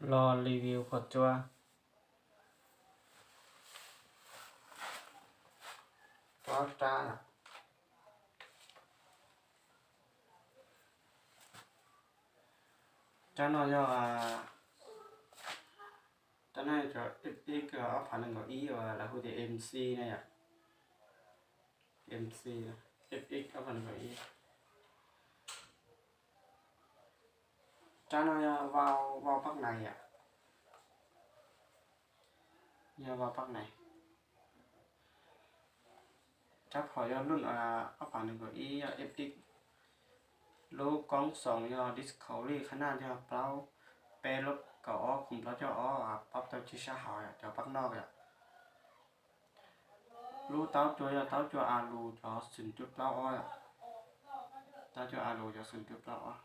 Los review phom cua. Ob rab, rab no yog, rab no yog cov F X ob phav nees nkaum ib uas lawv hu tias M C na yom. M C, F X ob phav nees nkaum ib. Rab no yog vau, vau pab nais yom. Yog vau pab nais. Rab phom yog lub ob phav nees nkaum ib yog F X. Lub koob xoos yog Discovery qhab naj yog plaub peb lub kaum ob khoom plaub caug ob, pab tau ci sab hauv yom, cov pab noj yom. Lub taub cua yog taub cua a lus cov xoom cuaj plaub ob yom. Taub cua a lus cov xoom cuaj plaub ob.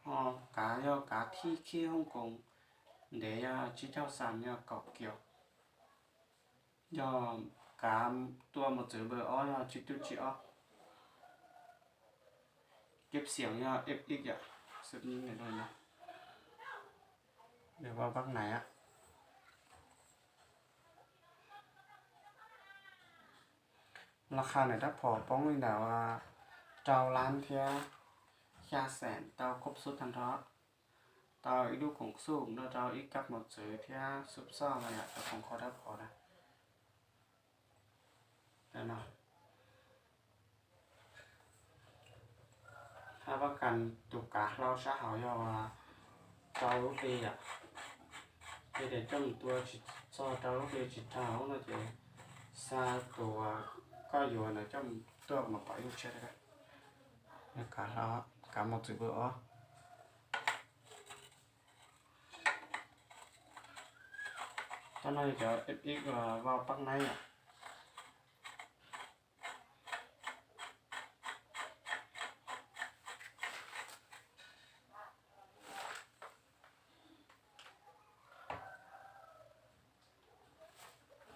Ho kav yog kav thij khib Hong Kong, ntev yog tsib caug xas yog kaum kiaus. Yog kav tua mos txwv npawb ob yog tsib cuaj tsib ob. Keb xiam yog F X yom, xwb ni no. Vau pab nais. Laj qha ntawm rab phom poob li ntawm rau lab thiab xya xees tau koob xub tag nrho. Tau ib lub khoom xub nrog rau ib kab mos txwv thiab xub xoj no yom, cov khoom kho rab phom na. Hab pab kas tus kav hlau sab hauv yog rau lub hli yom. Ces tias coj mus tua tsis txog rau lub hli tsis raug no ces xa tus koj yuav ntawd coj mus tuaj mas pom ib lub tsheb. Kav hlau, kav mos txwv npawb ob. Rab no yog cov F X vau pab nais yom.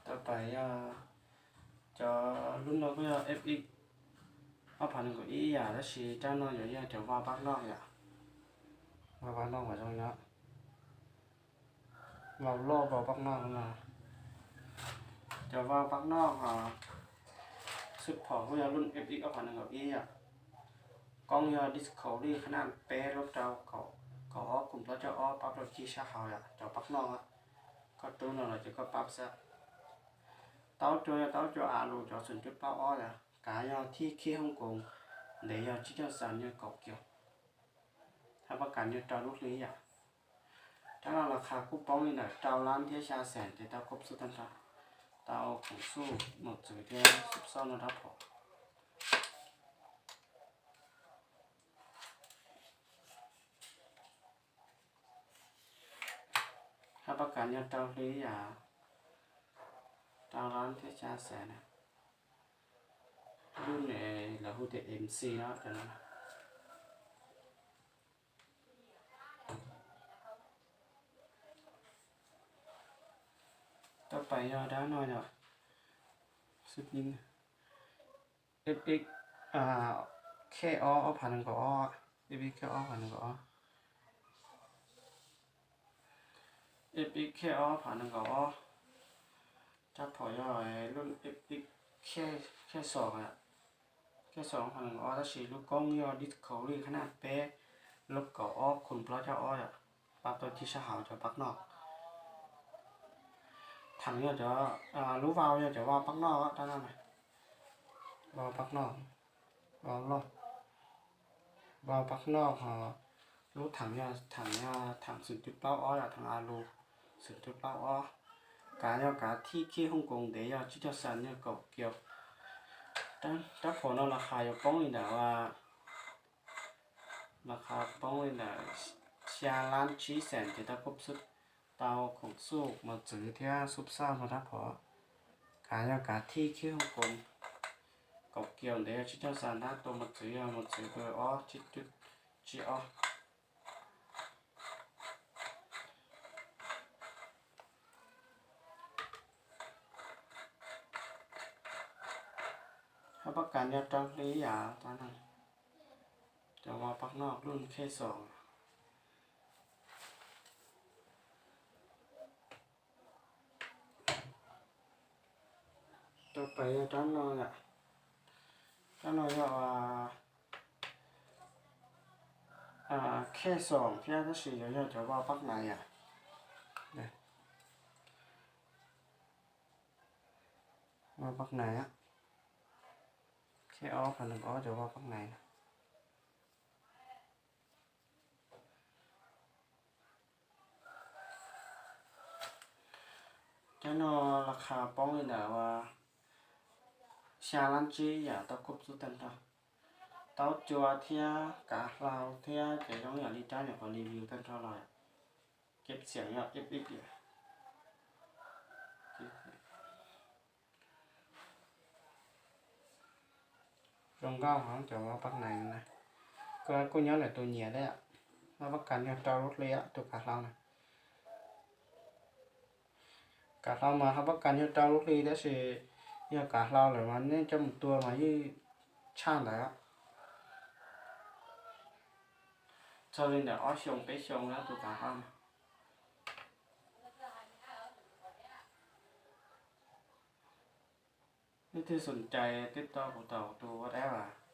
Tau pais yog cov lub no kuj yog F X ob phav nees nkaum ib yam, tab sis rab no yuav yog cov vau pab noj yom. Vau pab noj mas zoo nyob. Vau loj vau pab noj no. Cov vau pab noj xwb phom kuj yog lub F X ob phav nees nkaum ib yom. Koob yog Discovery qhab naj peb lub rau kaum ob khoom plaub caug ob, pab rau ci sab hauv yom, cov pab noj. Koj rub no los ces koj pab xwb. Taub cua yog taub cua a lus cov xoom cuaj plaub ob yom, kav yog thij khib Hong Kong, ntev yog tsib caug xas yog kaum kiaus. Hab pab kas yog rau lub hli yom. Rab no laj qha kuj poob li ntawm rau lab thiab xya xees ces tau koob xub tag nrho. Tau khoom xub, mos txwv thiab xub xoj no rab phom. Hab pab kas yog rau hli yam, rau lab thiab xya xees na. Lub ne lawv hu tias M C no. Tau pais yog dab no yog F X K ob ob phav nees nkaum ob, F X K ob phav nees nkaum ob, F X K ob phav nees nkaum ob. Rab phom yog lub F X K xoom, K xoom ob phav nees nkaum ob, tab sis lub koob yog Discovery qhab naj peb lub kaum ob khoom plaub caug ob yom, pab tau ci sab hauv cov pab noj. Thaam yog cov, lub vau yog cov vau pab noj, rab no na, vau pab noj, vau loj, vau pab noj ho lub thaam yog thaam, thaam xoom cuaj plaub ob yom, thaam a lus xoom cuaj plaub ob. Kav yog kav thij khib Hong Kong ntev yog tsib caug xas yog kaum kiaus. Rab phom no laj qha yuav poob li ntawm, laj qha poob li ntawm xya lab tsib xees ces tau koob xub, tau khoom xub, mos txwv thiab xub xoj no rab phom. Kav yog kav thij khib Hong Kong kaum kiaus ntev yog tsib caug xas ntab, tua mos txwv yog mos txwv npawb ob tsib cuaj tsib ob. Hab pab kas yog rau hli yam, cov vau pab noj lub K xoom. Rab no yog, rab no yog khe xoom thiab tab sis yuav yog cov vaj pab nais yom. Vaj pab nais, khe ob phav nees ob cov vaj pab nais no. Cov no las khas poob li ntawm xya lab tsib yam tau kub txub tag nrho. Taub cua thiab kav hlau thiab ces zoo yam li rab nyuam qhuav review tag nrho los, keb xiam yog ib ib tiam. Zoo nkauj heev cov vaj pab nais na. Kuj nyob ntawm tus nyiam thiab. Hab pab kas yog rau lub hli tus kav hlau na. Kav hlau mas hab pab kas yog rau lub hli tab sis yog kav hlau lawm mas nej coj mus tua mas yeej tshaj ntawd. Txog li ntawm ob xyoo peb xyoo na tus kav hlau na. Leej twg xoom cai teb tau kuv tau tus WhatsApp